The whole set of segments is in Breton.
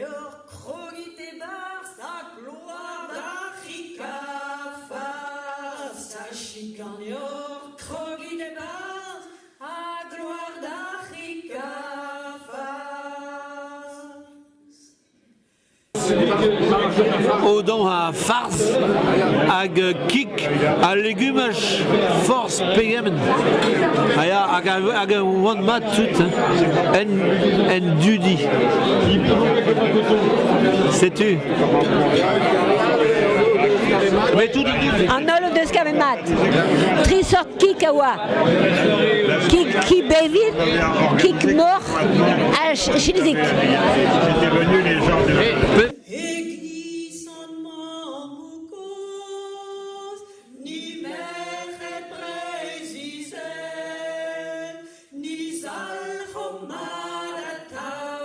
ganeoc'h krogit e-barzh ha gloar d'ar c'hig-ha-farz Sachit ganeoc'h krogit e-barzh ha gloar d'ar c'hig-ha-farz. Odañ a farz hag kig ha legumaj forzh pegement. Ha ya hag a oan mat tout hein, en dudi. Setu. Mais tout An holl o deus kavet mat. Tri seurt kig a oa. Kig ki bevin, kig moc'h ha chilizik. Eglise an mammoù kozh, ni merc'hed Breizh-Izel, ni zalc'ho mat atav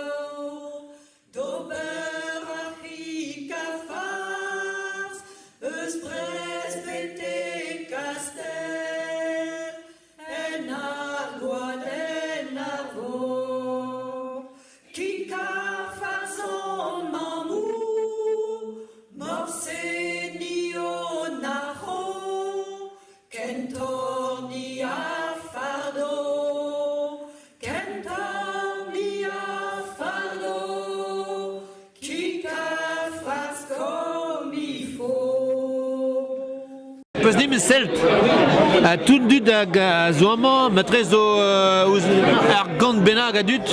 D'ober ar c'hig ha farz eus Brest betek Kastell, en Argoad, en Arvor. Kig ha farz hon mammoù, morse ni o nac'ho, Kentoc'h ni a fardo, kentoc'h ni a fardo, kig ha farz comme il faut. Peus nemet selt ha tout dud hag a zo amañ matre zo ouzh ar gant bennak a dud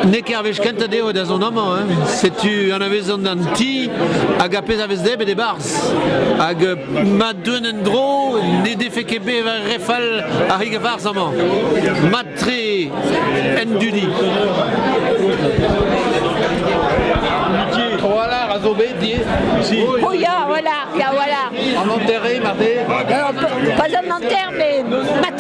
n'eo ket ar wech kentañ dezho da zont amañ hein. Setu anavezont an ti hag ar pezh a vez debret e-barzh hag Ma deuent en-dro ne defe ket bet re fall ar c'hig-a-farz amañ. Mat-tre en dudi. Trawalc'h a zo bet ivez. Oh ya, voilà, ya, voilà. An hanter-re marteze. Pas an hanter, mais mat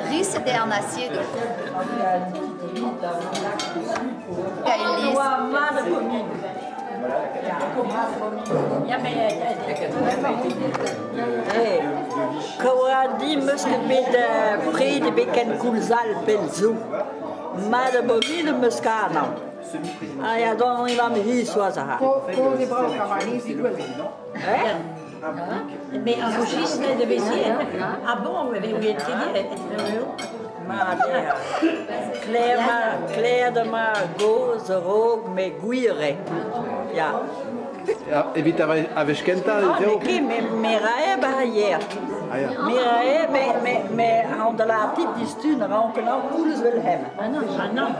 Riset eo an asiedoù. Kaeliz. Kaouradi 'meus ket bet pred ebet ken koulz all pell zo. Mat a bo mil 'meus kanañ. Ah ya, dont e va me soaz a. Mais un registre de Béziers. Ah bon, mais vous êtes Mat eo. Claire ma, Claire de ma goz a-raok me gwir eo. Ya. Evit ar wech kentañ Ah, ez eo? mais ket, me, me rae ba hier. Ah ya. Me rae, me, me, me an da latit distun a rank an koulz vel hem. Ah non, ah non.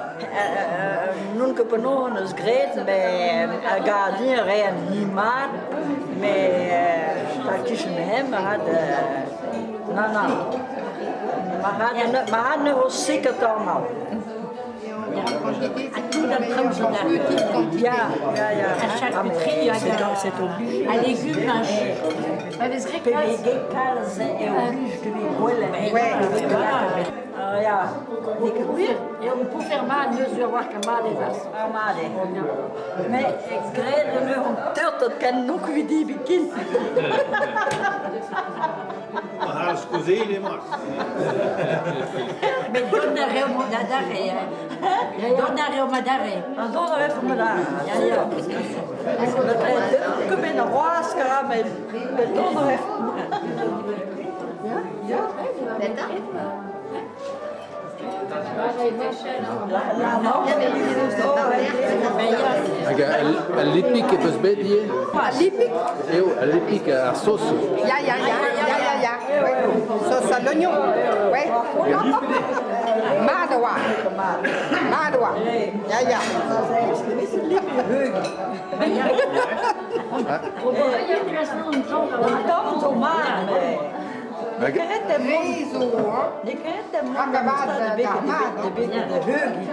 N'on ket penaos hon eus graet, met ar gardien a rae ni mat, met pa kichen hem a had... Na, na. Ma had, ma had ne vo siket an Ya, ya, ya. À charcuterie, C'est obligé. à légumes, à Pe kalz eo oblige de gwelet. Ah ya. Et on peut faire mal, neus ur war ket mat e vas. Ah, mat eo. Mais graet en eur an teurt at ken n'on ket di bikin. Mais dont a reomp adarre. Dont a reomp adarre. An dont a reomp adarre. Ya, ya. Ket ben ar roaz kara, met dont a reomp. Ya, Hag al lipik e peus bet ivez? Lipik? Eo, al lipik, ar sos. Ya, ya, ya, ya, ya, ya. Ouais. Sauce à l'oignon. Ouais. Mat a oa. Mat a oa. Ya, ya. Tamm zo mat, met... Keret e Re zo, hein. Ne keret e Hag avat d'ar mat, de beke de heugi.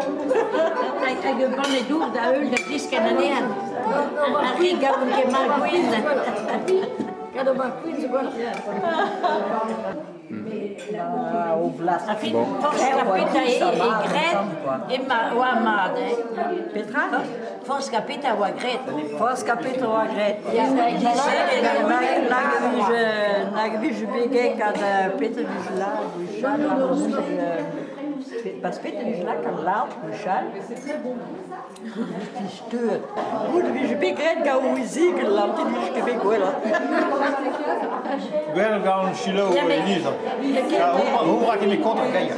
Hag ur banne dour da heul da grisken anezhan. Ar re gavont ket mar gwin. O vlas. A fin, forzh kapeta e, e graet, ema oa mat, eh? Petra? Forzh kapeta oa graet. Forzh kapeta oa graet. Ya, Nag e vije, nag e vije bet gek gant Peter vije la, gwechall, Pas Peter vije la gant lard, gwechall. Goude vije steuet. Goude vije bet graet gant ouizigel, an ti vije ket bet gwelloc'h. Gwell gant selaou Elisa. Ouvra ket me kont ar gaier.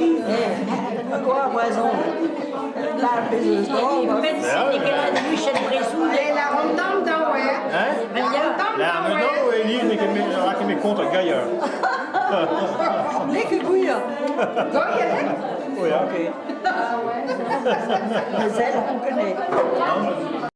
Oa brezhoneg. La bez Met se ket an huchet brezhoneg. La rondan daou, hein? Hein? La La meudon Elise n'eo ket me ra ket me kont ar gaier. N'eo ket gwir. Goier, Oh ya. Ok. Sell on ket.